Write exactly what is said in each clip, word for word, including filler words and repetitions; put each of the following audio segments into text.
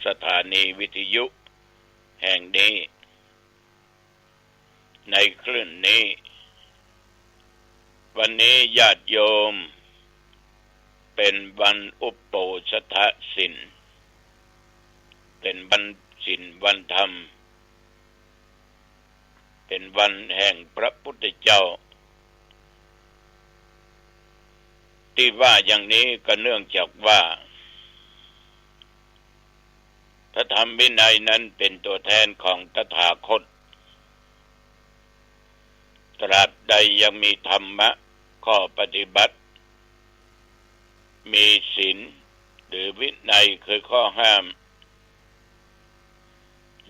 สถานีวิทยุแห่งนี้ ในคลื่นนี้ วันนี้ญาติโยม เป็นวันอุโปสถศีล เป็นวันศีลวันธรรม เป็นวันแห่งพระพุทธเจ้า ตี้ว่าอย่างนี้ก็เนื่องจากว่า พระธรรมวินัยนั้นเป็นตัวแทนของตถาคต ตราบใดยังมีธรรมะข้อปฏิบัติ มีศีลหรือวินัยคือข้อห้าม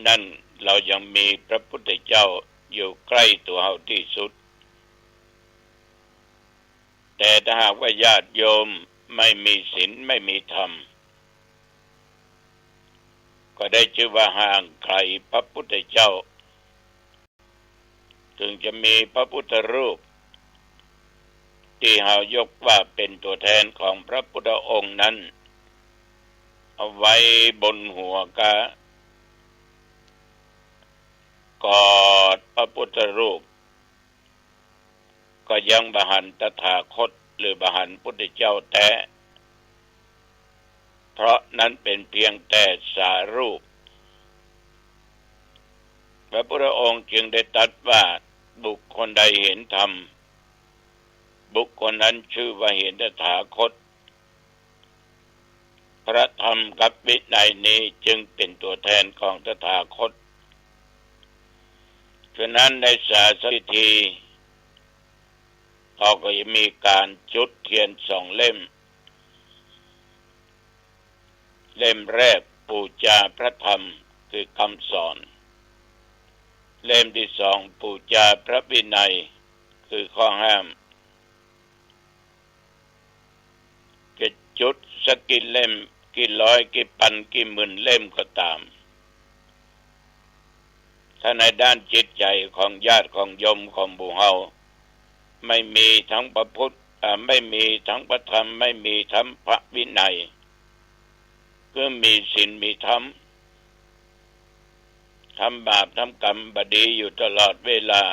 นั้นเรายังมีพระพุทธเจ้าอยู่ใกล้ตัวเฮาที่สุด แต่ถ้าหากว่าญาติโยมไม่มีศีลไม่มีธรรม ก็ได้ชื่อว่าห่างไกลพระพุทธเจ้า ถึงจะมีพระพุทธรูป ตี้เฮายกว่าเป็นตัวแทนของพระพุทธองค์นั้น เอาไว้บนหัวกะ กอดพระพุทธรูป ก็ยังบ่หันตถาคตหรือบ่หันพุทธเจ้าแต๊ เพราะนั้นเป็นเพียงแต่สารูป พระพุทธองค์จึงได้ตรัสว่า บุคคลใดเห็นธรรม บุคคลนั้นชื่อว่าเห็นตถาคต พระธรรมกับวินัยนี้จึงเป็นตัวแทนของตถาคต ฉะนั้นในศาสนพิธี เขาก็จะมีการจุดเทียนสองเล่ม เล่มแรกปู๋จาพระธรรมคือคำสอน เล่มที่สองปู๋จาพระวินัยคือข้อห้าม จะจุดสักกี่เล่ม กี่ร้อย กี่ปัน กี่หมื่นเล่มก็ตาม ถ้าในด้านจิตใจ๋ของญาติของโยมของหมู่เฮา ไม่มีทั้งพระพุทธ อ่า ไม่มีทั้งพระธรรม ไม่มีทั้งพระวินัย คือมีศีลมีธรรม ทำบาปทำกรรมบ่ดีอยู่ตลอดเวลา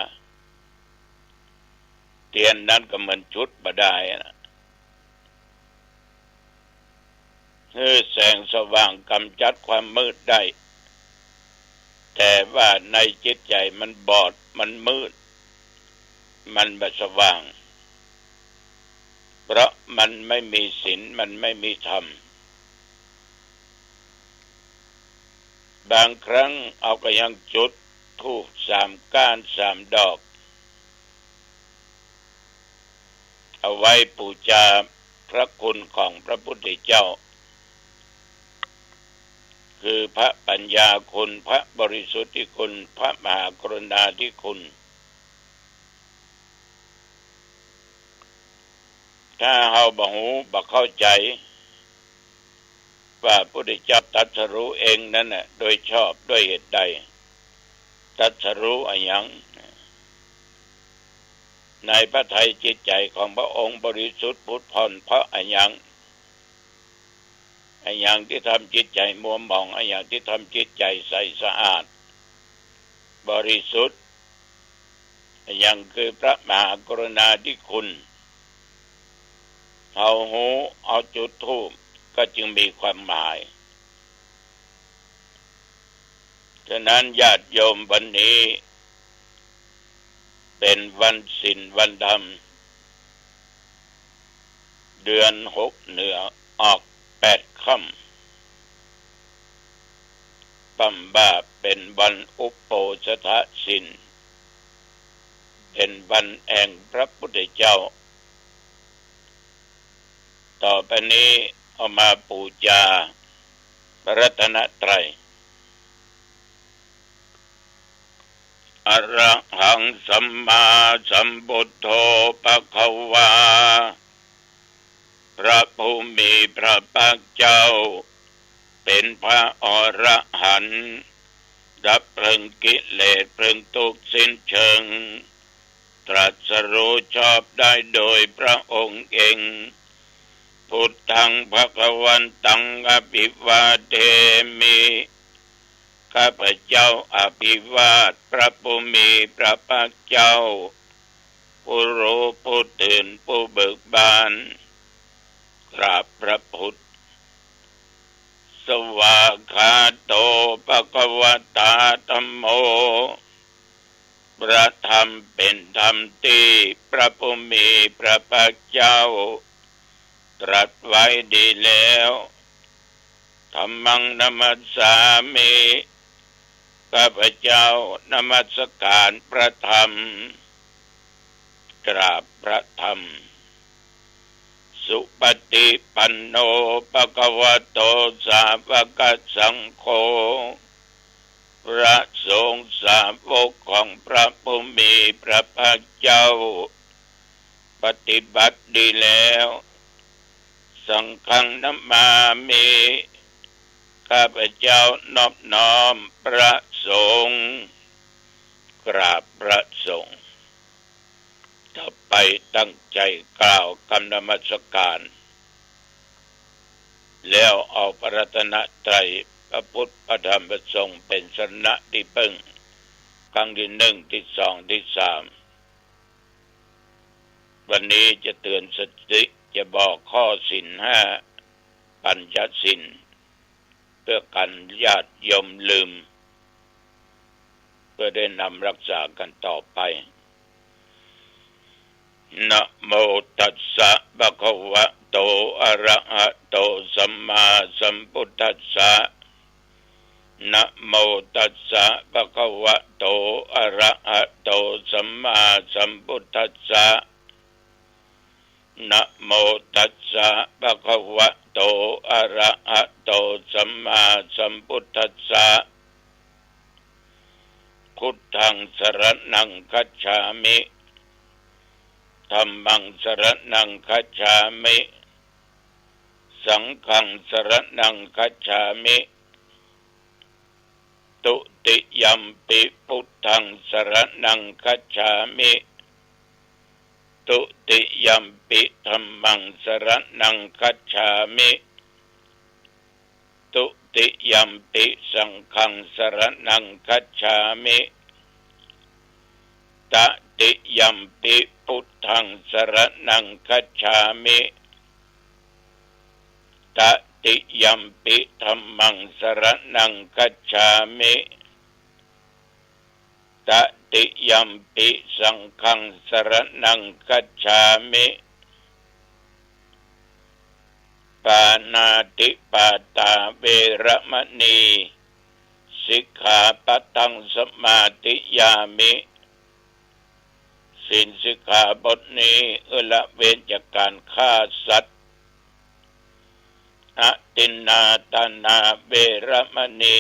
เทียนนั้นก็เหมือนจุดบ่ได้นะ หื้อแสงสว่างกำจัดความมืดได้ แต่ว่าในจิตใจ๋มันบอด มันมืด มันบ่สว่าง เพราะมันไม่มีศีล มันไม่มีธรรม บางครั้งเขาก็ยังจุดธูปสามก้านสามดอก เอาไว้ปู๋จาพระคุณของพระพุทธเจ้า คือพระปัญญาคุณ พระบริสุทธิคุณ พระมหากรุณาธิคุณ ถ้าเฮาบ่ฮู้บ่เข้าใจ๋ ว่าพระพุทธเจ้าตรัสรู้เองนั้นน่ะ โดยชอบด้วยเหตุใด ตรัสรู้อะหยัง ในพระทัยจิตใจ๋ของพระองค์บริสุทธิ์ผุดผ่องเพราะอะหยัง อะหยังตี้ทำจิตใจ๋มัวหมอง อะหยังตี้ทำจิตใจ๋ใสสะอาด บริสุทธิ์ อะหยังคือพระมหากรุณาธิคุณ เฮาฮู้ เฮาจุดธูปก็จึงมีความหมาย ฉะนั้นญาติโยม วันนี้เป็นวันศีลวันธรรม เดือนหกเหนือออกแปดค่ำ เปิ้นว่าเป็นวันอุโปสถศีล เป็นวันแห่งพระพุทธเจ้า ต่อไปนี้เอามาปู๋จาพระรัตนตรัย อะระหังสัมมาสัมพุทโธภะคะวา พระผู้มีพระภาคเจ้า เป็นพระอรหันต์ ดับเพลิงกิเลสเพลิงทุกข์สิ้นเชิง ตรัสรู้ชอบได้โดยพระองค์เอง พุทธังภะคะวันตัง อะภิวา เทมิ ข้าพเจ้าอภิวาทพระผู้มีพระภาคเจ้า ผู้รู้ผู้ตื่นผู้เบิกบาน กราบพระพุทธ สวากขาโต ภะคะวะตา ธัมโม พระธรรมเป็นธรรมตี้พระผู้มีพระภาคเจ้าตรัสไว้ดีแล้ว ธัมมัง นะมัสสามิ ข้าพเจ้านมัสการพระธรรม กราบพระธรรม สุปฏิปันโน ภะคะวะโต สาวกสังโฆ พระสงฆ์สาวกของพระผู้มีพระภาคเจ้า ปฏิบัติดีแล้ว สังฆัง นะมามิ ข้าพเจ้านอบน้อมพระสงฆ์ กราบพระสงฆ์ ต่อไปตั้งใจกล่าวกำนมัสการ แล้วเอาพระรัตนตรัย พระพุทธ พระธรรม พระสงฆ์เป็นสรณะตี้พึ่ง ครั้งตี้หนึ่ง ตี้สอง ตี้สาม วันนี้จะเตือนสติ จะบอกข้อศีลห้า ปัญจศีล เพื่อกันญาติโยมลืม เพื่อได้นำรักษากันต่อไป นะโมตัสสะ ภะคะวะโต อะระหะโต สัมมาสัมพุทธัสสะ นะโมตัสสะ ภะคะวะโต อะระหะโต สัมมาสัมพุทธัสสะ นะโมตัสสะ ภะคะวะโต อะระหะโต สัมมาสัมพุทธัสสะ พุทธัง สรณัง คัจฉามิ ธัมมัง สรณัง คัจฉามิ สังฆัง สรณัง คัจฉามิ ตุติยัมปิ พุทธัง สรณัง คัจฉามิ ตุติยัมปิ ธัมมัง สรณัง คัจฉามิ ตุติยัมปิ สังฆัง สรณัง คัจฉามิ ตติยัมปิ พุทธัง สรณัง คัจฉามิ ตติยัมปิ ธัมมัง สรณัง คัจฉามิ ตติยัมปิ สังฆัง สรณัง คัจฉามิ ปาณาติปาตา เวระมะณี สิกขาปะทัง สมาธิยามิ ศีลสิกขาบทนี้เอื้อละเว้นจากการฆ่าสัตว์ อทินนาทานา เวระมะณี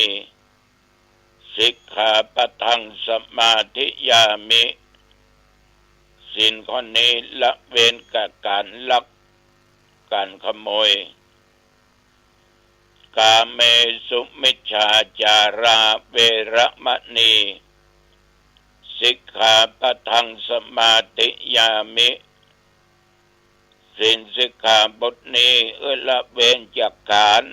สิกขาปะทัง สมาธิยามิ ศีลข้อนี้ละเว้นจากการลัก การขโมย กาเมสุมิจฉาจารา เวระมะณี สิกขาปะทัง สมาธิยามิ ศีลสิกขาบทนี้เอื้อละเว้นจากการ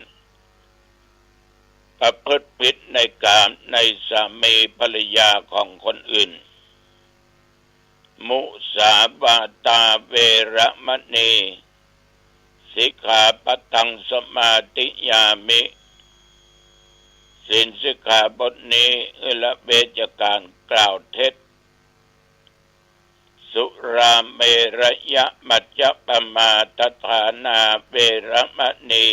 ประพฤติผิดในกามในสามีภรรยาของคนอื่น มุสาวาทา เวระมะณี สิกขาปะทัง สมาธิยามิ ศีลสิกขาบทนี้เอื้อละเว้นจากการกล่าวเท็จ สุราเมรยมัจจปมาทฐานา เวระมะณี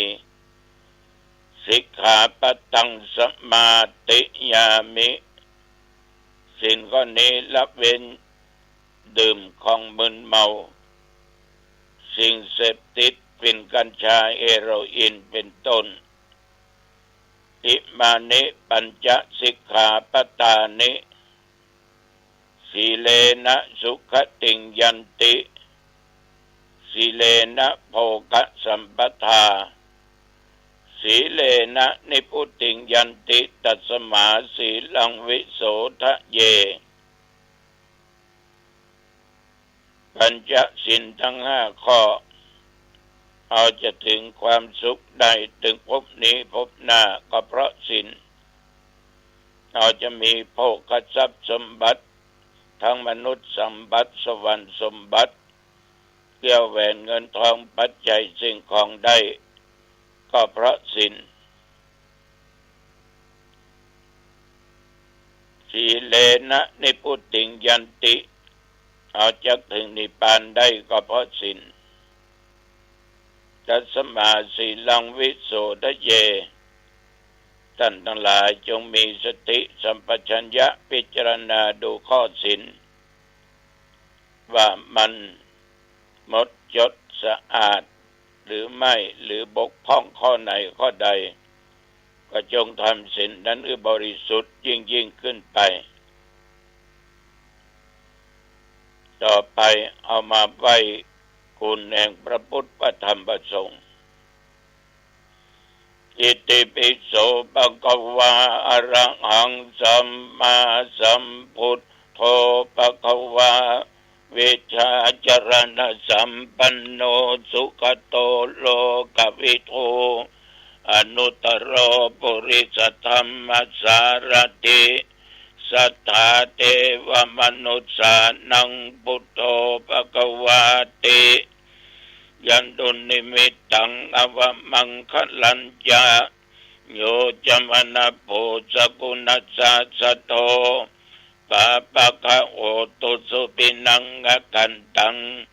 สิกขาปะทัง สมาธิยามิ ศีลข้อนี้ละเว้นดื่มของมึนเมา สิ่งเสพติด ฝิ่น กัญชา เฮโรอีน เป็นต้น อิมานิปัญจสิกขาปะทานิ สีเลนะสุขติงยันติ สีเลนะโภคสัมปทา สีเลนะนิพพุติงยันติ ตัสมาสีลังวิโสทะเย ปัญจศีลทั้งห้าข้อ เราจะถึงความสุขได้ ตึงภพนี้ภพหน้า ก็เพราะศีล เราจะมีโภคทรัพย์สมบัติ ทั้งมนุษย์สมบัติ สวรรค์สมบัติ แก้วแหวนเงินทอง ปัจจัยสิ่งของได้ ก็เพราะศีล สีเลนะนิพพุติงยันติ เราจักถึงนิพพานได้ก็เพราะศีล ตัสมาสีลังวิโสทะเย ท่านทั้งหลายจงมีสติสัมปชัญญะพิจารณาดูข้อศีล ว่ามันหมดจดสะอาดหรือไม่ หรือบกพร่องข้อไหนข้อใด ก็จงทำศีลนั้นให้บริสุทธิ์ยิ่งๆ ขึ้นไป ต่อไปเอามาไหว้คุณแห่งพระพุทธพระธรรมพระสงฆ์ Itipi so bhagavā arahaṃ sammāsambuddho bhagavā vijjācaraṇasampanno sugato lokavidū anuttaro purisadammasārathi satthā devamanussānaṃ buddho bhagavāti. Yandunnimittaṃ avamaṅgalañca yo cāmanāpo sakuṇassa saddo pāpaggaho dussupinaṃ akantaṃ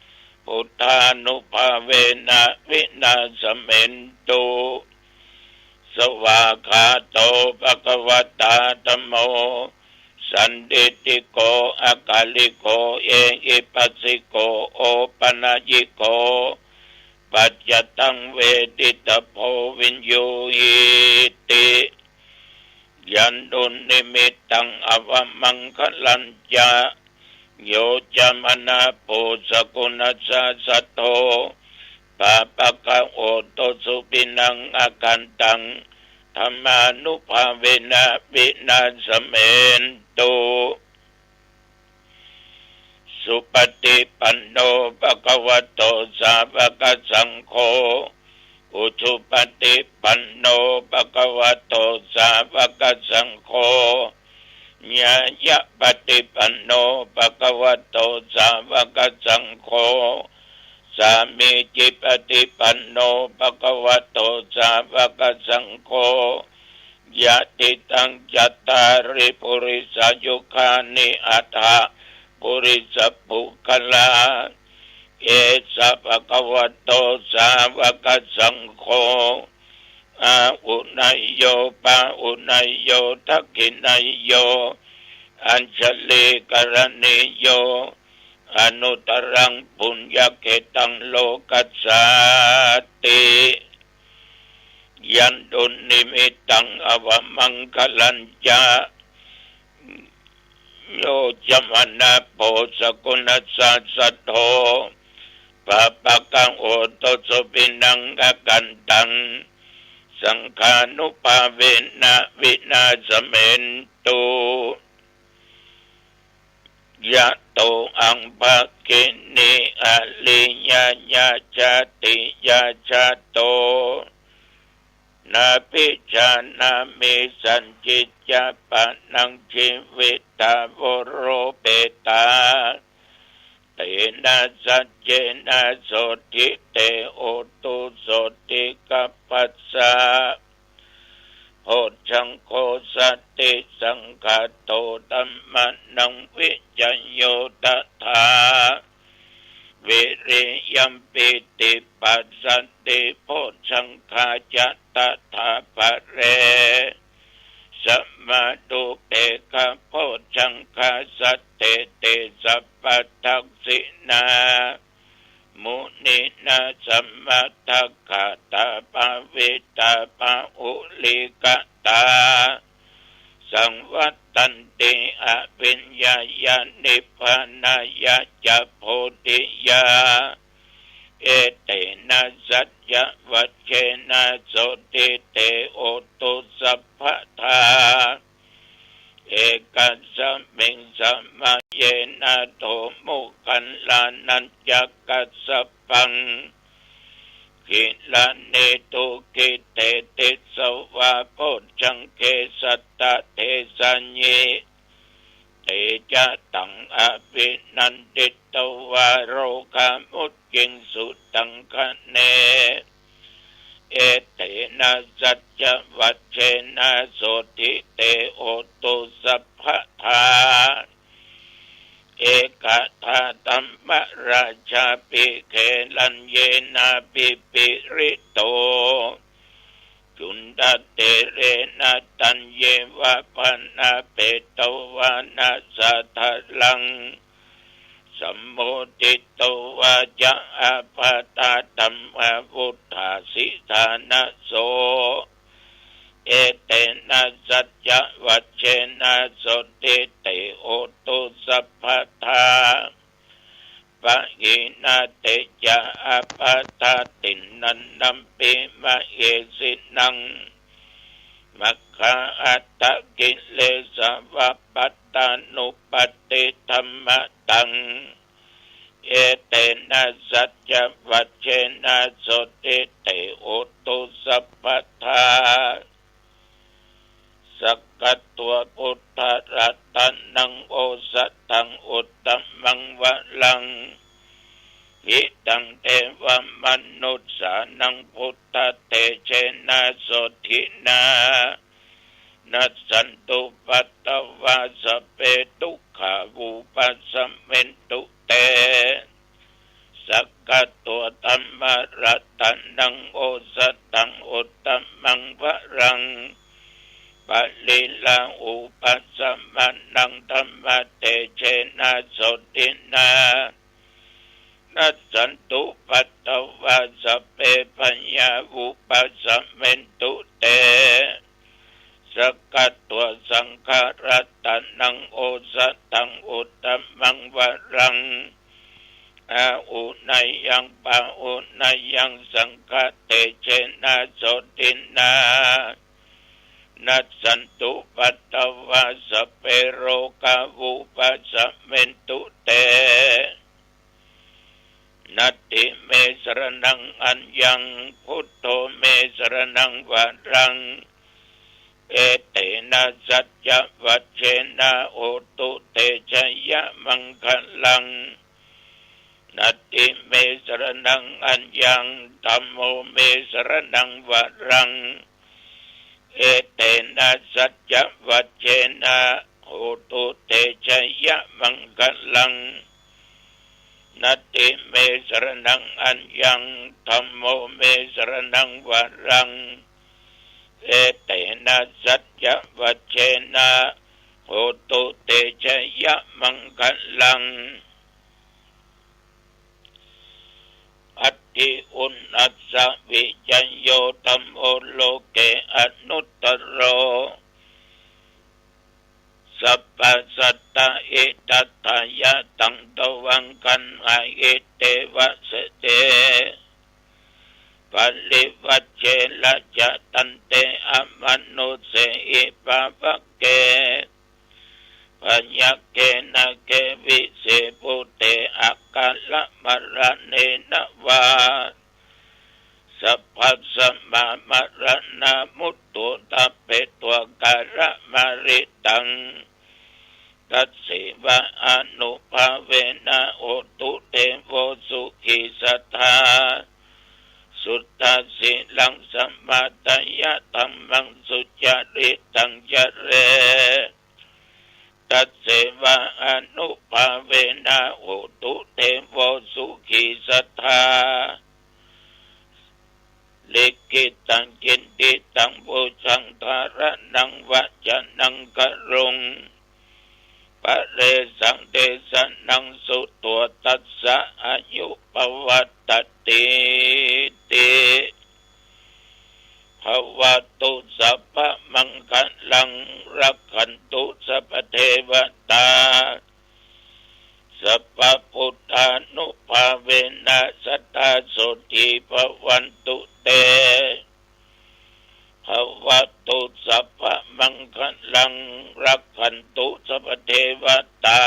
buddhānubhāvena vināsamentu. Svākkhāto bhagavatā dhammo sandiṭṭhiko akāliko ehipassiko opanayiko paccattaṃ veditabbo viññūhīti. Yandunnimittaṃ avamaṅgalañca yo cāmanāpo sakuṇassa saddo pāpaggaho dussupinaṃ akantaṃ dhammānubhāvena vināsamentu. Supaṭipanno bhagavato sāvakasaṅgho ujupaṭipanno bhagavato sāvakasaṅgho ñāyapaṭipanno bhagavato sāvakasaṅgho sāmīcipaṭipanno bhagavato sāvakasaṅgho yadidaṃ cattāri purisayugāni aṭṭha purisapuggalā esa bhagavato sāvakasaṅgho āhuneyyo pāhuneyyo dakkhiṇeyyo añjalikaraṇīyo anuttaraṃ puññakkhettaṃ lokassāti. Yandunnimittaṃ avamaṅgalañca yo cāmanāpo sakuṇassa saddo pāpaggaho dussupinaṃ akantaṃ saṅghānubhāvena vināsamentu. Yato ahaṃ bhagini ariyāya jātiyā jāto nābhijānāmi sañcicca pāṇaṃ jīvitā voropetā. Tena saccena sotthi te hotu sotthi gabbhassa. Bojjhaṅgo satisaṅkhāto dhammānaṃ vicayo tathā viriyampīti passaddhi bojjhaṅgā ca tathāpare. Samādhupekkhabojjhaṅgā sattete sabbadassinā muninā sammadakkhātā bhāvitā bahulīkatā saṃvattanti abhiññāya nibbānāya ca bodhiyā. Etena saccavajjena sotthi te hotu sabbadā. Ekasmiṃ samaye nātho moggallānañca kassapaṃ กิรณิ ทุกขิเต ติสสะวา โพชฌังเข สัตตะเทสะยิ เตจะตัง อภินันทิตวา โรกามุจจิงสุตังคเณ เอเตนะ สัจจวัจเจนะ โสตถิเต โหตุ สัพพะทา เอกทา ธัมมราชาภิ เขรัญเยนะภิ ปิริโต จุณฑะเถเรนะ ตัญเยวะ ปะนะเปตวานะ สาธารัง สัมโมทิตวาจะ อาปาทา ธัมมา วุฏฐาสิทานะโส เอเตนะ สัจจวัจเจนะ โสตถิเต โหตุ สัพพะทา ปะหินา เตจะ อาปาทา ติณณัมปิ มะเหสินัง มัคคา อัตถะกิเลสวะ ปัตตานุปัฏฐิ ธัมมะตัง เอเตนะ สัจจวัจเจนะ โสตถิเต โหตุ สัพพะทา สักขะตวา พุทธะรัตะนัง โอสะถัง อุตตะมังวะรัง หิตัง เทวะมะนุสสานัง พุทธะเตเจนะ โสตถินา นัสสันตุ ปัตตะวา สัพเพ ทุกขา วุปัสสะมินตุ เต สักขะตวา ธัมมะรัตะนัง โอสะถัง อุตตะมังวะรัง ปะริลาหู ปัสสะมะนัง ธัมมะเตเจนะ โสตถินา นัสสันตุ ปัตตะวา สัพเพ พยา วุปัสสะมินตุ เต สักขะตวา สังฆะรัตะนัง โอสะถัง อุตตะมังวะรัง อาหุเนยัง ปาหุเนยัง สังฆะเตเจนะ โสตถินา นัสสันตุ ปัตตะวา สัพเพ โรกา วุปัสสะมินตุ เต นัตถิเม สะระณัง อัญญัง พุทโธ เม สะระณัง วะรัง เอเตนะ สัจจวัจเจนะ โหตุ เต จะยะมังคะลัง นัตถิเม สะระณัง อัญญัง ธัมโม เม สะระณัง วะรัง เอเตนะ สัจจวัจเจนะ โหตุ เต จะยะมังคะลัง นัตถิเม สะระณัง อัญญัง ธัมโม เม สะระณัง วะรัง เอเตนะ สัจจวัจเจนะ โหตุ เต จะยะมังคะลัง อัตถิอุณธัสสะ วิจโย ธัมโม โลเก อนุตตโร สัพพะสัตตะ หิตัตถะ ยะถัง ทวัง คันหะหิ เต วะ เส เท ปะริวัจเช ระ จะ ทันเต อมะนุสเสหิ ปะวะเก พยัคเข นะเข วิเส ภูเต อะคะ ระ มะระเณ นะ วา สัพพัสสะ มะ มะระณา มุตตุ ตะเป ตวา กะ ระ มะริตัง ตัสเสวะ อานุภาเวนะ โหตุ เทโว สุขี สะทา สุตถะ สีลัง สะ มะทะยะ ธัมมัง สุจาริตัง จะเร ตัสเสวะ อานุภาเวนะ โหตุ เทโว สุขี สะทา ลิขิตัง กิตติตัง ปุญญัง ธาระณัง วะจะนัง กะรุง ปะเรสัง เตสะนัง สุโต ตัสสะ อายุ ปะวัตตะติ ติ ภะวะตุ สัพพะมังคะลัง รักขันตุ สัพพะเทวะตา สัพพะพุทธานุภาเวนะ สะทา โสตถี ภะวันตุ เต ภะวะตุ สัพพะมังคะลัง รักขันตุ สัพพะเทวะตา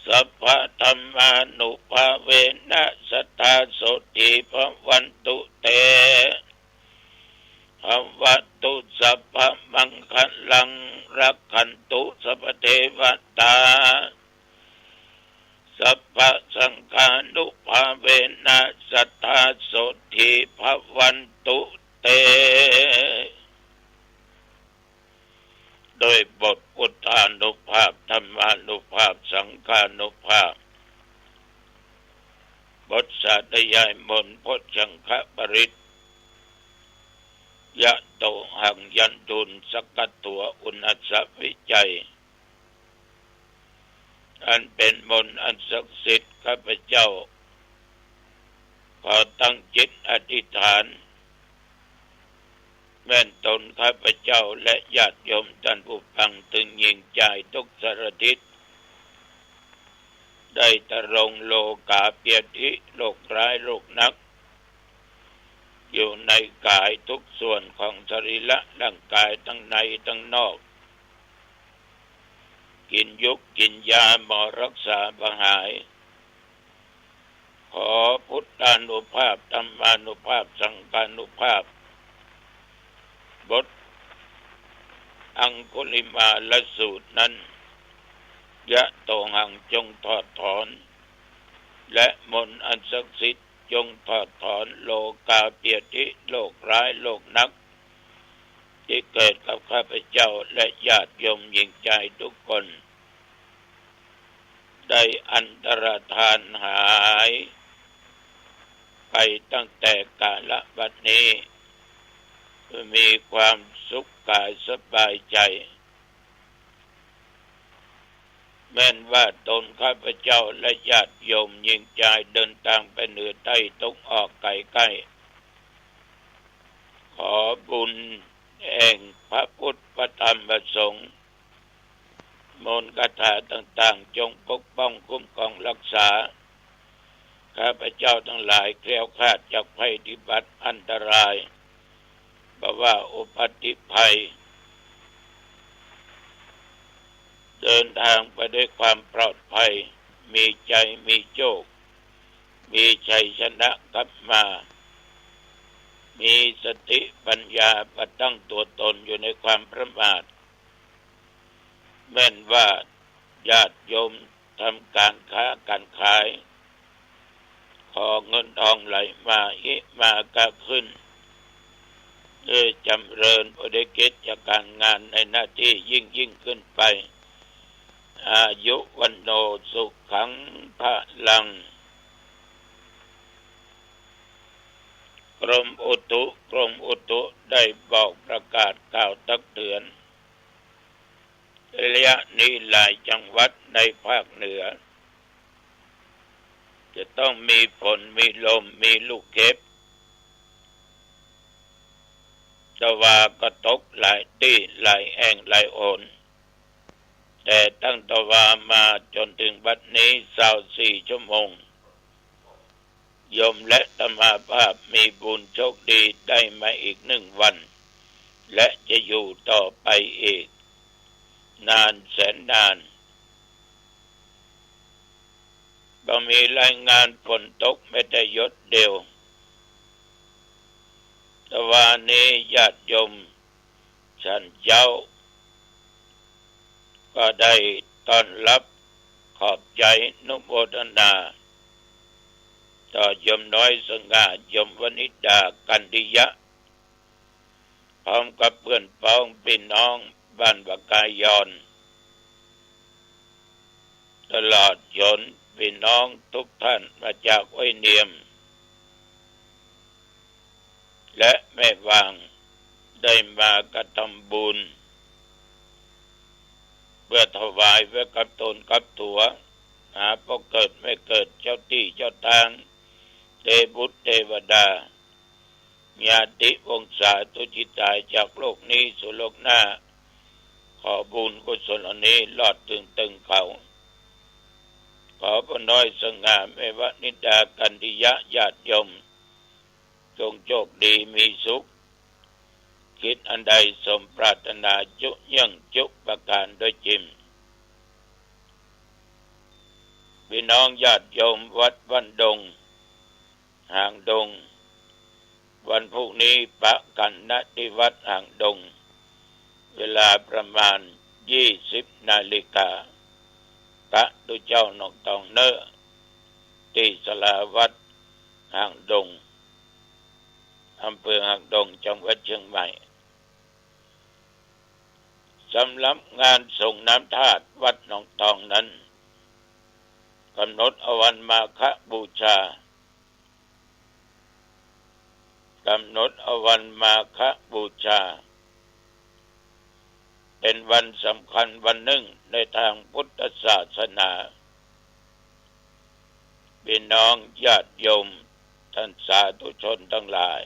สัพพะธัมมานุภาเวนะ สะทา โสตถี ภะ บทพุทธานุภาพ ธัมมานุภาพ สังฆานุภาพ บทสาธยายมนต์ พจชังคปริตร ยะโตหัง ยันดูล สักขัตถัว อุณาสสวิจัย อันเป็นมนต์อันศักดิ์สิทธิ์ ข้าพเจ้าขอตั้งจิตอธิษฐาน แม่นตนข้าพเจ้าและญาติโยมต้านผู้ฟัง ตึงญิงจายทุกสารทิศ ได้ตรงโลกาพยาธิ โรคร้ายโรคหนัก อยู่ในก๋ายทุกส่วนของสรีระร่างก๋าย ตังในตังนอก กิ๋นยุกกิ๋นยาหมอรักษาบ่หาย ขอพุทธานุภาพ ธัมมานุภาพ สังฆานุภาพ บทอังคุลิมาลสูตรนั้น ยะโตหัง จงถอดถอน และมนต์อันศักดิ์สิทธิ์ จงถอดถอนโลกาพยาธิ โรคร้ายโรคหนัก ตี้เกิดกับข้าพเจ้าและญาติโยมญิงจายทุกคน ได้อันตรธานหายไปตั้งแต่กาละบัดนี้ มีความสุขก๋ายสบายใจ๋ แม่นว่าตนข้าพเจ้าและญาติโยมญิงจายเดินตางไปเหนือใต้ตะวันออกก๋ายใก้ ขอบุญแห่งพระพุทธพระธรรมพระสงฆ์ มนต์คาถาต่างๆ จงปกป้องคุ้มครองรักษา ข้าพเจ้าตังหลายแคล้วคลาดจากภัยพิบัติอันตราย บ่ว่าอุบัติภัย เดินตางไปด้วยความปลอดภัย มีชัยมีโชค มีชัยชนะกลับมา มีสติปัญญาบ่ตั้งตั๋วต๋นอยู่ในความประมาท แม่นว่าญาติโยมทำก๋านค้าก๋านขาย ขอเงินทองไหลมา อิมาก้าขึ้น เออ จ๋ำเริญบริกิจก๋านงานในหน้าตี้ยิ่งๆ ขึ้นไป อายุ วัณโณ สุขัง พลัง กรมอุตุ กรมอุตุได้บอกประกาศกล่าวตักเตื๋อน ระยะนี้หลายจังหวัดในภาคเหนือ จะต้องมีฝน มีลม มีลูกเห็บ ตะวาก็ตกหลายตี้ หลายแห่ง หลายหน แต่ตั้งตะวามาจ๋นเถิงบัดนี้ ซาวสี่ชั่วโมง โยมและอาตมาภาพมีบุญโชคดีได้มาอีกหนึ่งวัน และจะอยู่ต่อไปอีกนานแสนนาน บ่มีรายงานฝนตกแม้แต่หยดเดียว ตะวานี้ญาติโยมฉันเจ๊า ก็ได้ต้อนฮับขอบใจ๋อนุโมทนา ต่อโยมน้อยสง่า โยมวนิดา กันติยะ พร้อมกับเปื้อนป๊องปี้น้องบ้านบ่ากายอน ตลอดจ๋นปี้น้องทุกท่านมาจากอ้อยเนียม และแม่วาง ได้มากระทำบุญ เปื้อถวายไว้กับต๋นกับตั๋ว หาป้อเกิดแม่เกิด เจ้าตี้เจ้าตาง เตบุตรเตวดา ญาติวงศา ตุ๊จิตตายจากโลกนี้สู่โลกหน้า ขอบุญกุศลเหล่านี้รอดเถิงเถิงเขา ขอป้อน้อยสง่า แม่วนิดา กันติยะ ญาติโยม จงโชคดีมีสุข กึ๊ดอันใดสมปรารถนาจุเยี่ยงจุประก๋านโดยจิ่ม ปี้น้องญาติโยมวัดบ้านดง หางดง วันพูกนี้ปะกั๋น ณ ตี้วัดหางดง เวลาประมาณยี่สิบนาฬิกา ปะตุ๊เจ้าหนองตองเน่อ ตี้ศาลาวัดหางดง อำเภอหางดง จังหวัดเชียงใหม่ สำหรับงานสรงน้ำธาตุวัดหนองตองนั้น กำหนดเอาวันมาฆบูชา กำหนดเอาวันมาฆบูชา เป๋นวันสำคัญวันนึ่งในตางพุทธศาสนา ปี้น้องญาติโยม ต้านสาธุชนตังหลาย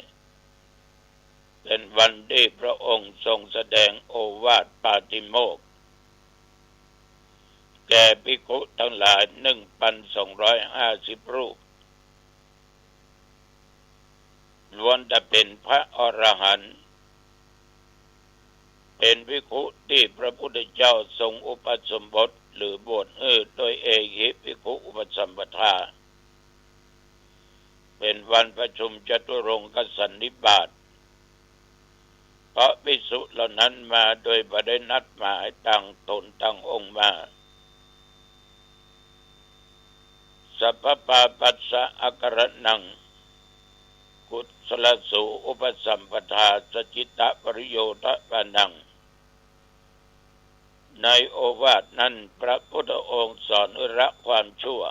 เป๋นวันตี้พระองค์ทรงแสดงโอวาทปาติโมกข์ แก่ภิกขุตังหลาย นึ่งปันสองร้อยห้าสิบรูป ล้วนแต่เป๋นพระอรหันต์ เป๋นภิกขุตี้พระพุทธเจ้าทรงอุปสมบทหรือบวชหื้อโดยเอหิภิกขุอุปสัมปทา เป๋นวันประชุมจตุรงคสันนิบาต เพราะภิกษุเหล่านั้นมาโดยบ่ได้นัดหมายต่างต๋นต่างองค์มา สัพพปาปัสสะอะกะระณัง กุสลสู อุปสัมปทา สจจิตปริโยธปานัง ในโอวาทนั้นพระพุทธองค์สอนหื้อละความชั่ว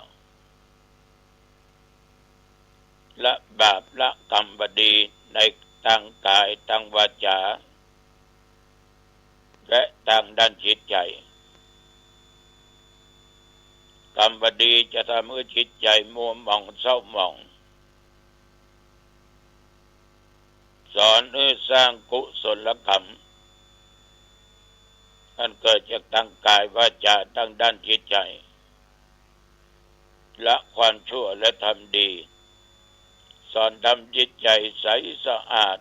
ละบาป ละกรรมบ่ดีในตางก๋าย ตางวาจา และตางด้านจิตใจ๋ กรรมบ่ดีจะทำหื้อจิตใจ๋มัวหมองเศร้าหมอง สอนหื้อสร้างกุศลกรรม อันเกิดจากตางก๋าย วาจา ตางด้านจิตใจ๋ ละความชั่วและทำดี สอนทำจิตใจ๋ใสสะอาด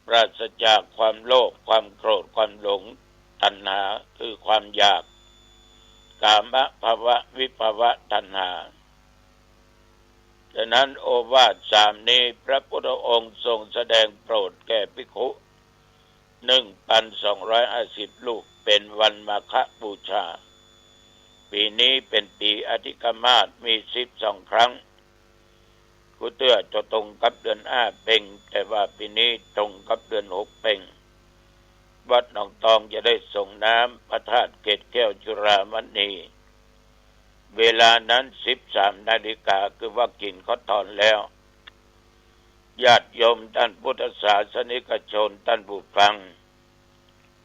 ปราศจากความโลภ ความโกรธ ความหลง ตัณหา คือความอยาก กามภวะ วิภวะตัณหา ฉะนั้นโอวาทสามนี้ พระพุทธองค์ทรงแสดงโปรดแก่ภิกขุ นึ่งปันสองร้อยห้าสิบรูป เป๋นวันมาฆบูชา ปี๋นี้เป๋นปี๋อธิกมาส มีสิบสองครั้ง กู้เตื้อจะตรงกับเดือนห้าเป็ง แต่ว่าปี๋นี้ตรงกับเดือนหกเป็ง วัดหนองตองจะได้สรงน้ำพระธาตุเกศแก้วจุฬามณี เวลานั้นสิบสามนาฬิกา คือว่ากิ๋นข้าวตอนแล้ว ญาติโยมต้านพุทธศาสนิกชน ต้านผู้ฟัง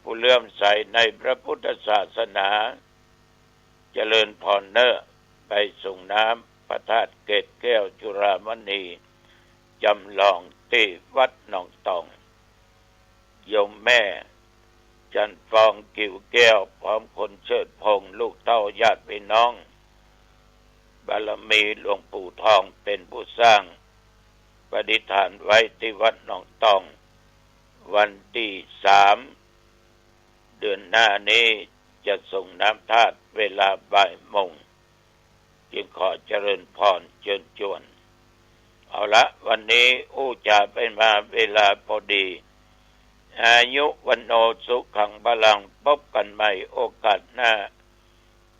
ผู้เลื่อมใสในพระพุทธศาสนา เจริญพรเน่อ ไปสรงน้ำพระธาตุเกศแก้วจุฬามณี จ๋ำลองตี้วัดหนองตอง โยมแม่ จันทร์ฟอง กิ่วแก้ว พร้อมคนเชิดพงษ์ ลูกเต้าญาติพี่น้อง บารมีหลวงปู่ทองเป๋นผู้สร้าง ประดิษฐานไว้ตี้วัดหนองตอง วันตี้สาม เดือนหน้านี้จะสรงน้ำธาตุเวลาบ่ายโมง จึงขอเจริญพรเจิญจวน เอาละ วันนี้อู้จ๋าไปมาเวลาพอดี อายุ วัณโณ สุขัง พลัง พบกั๋นใหม่โอกาสหน้า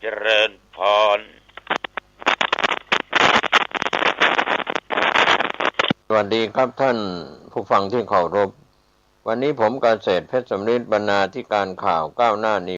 เจริญพร สวัสดีครับท่านผู้ฟังที่เคารพ วันนี้ผมเกษตรเพชรสำริด บรรณาธิการข่าวก้าวหน้านิ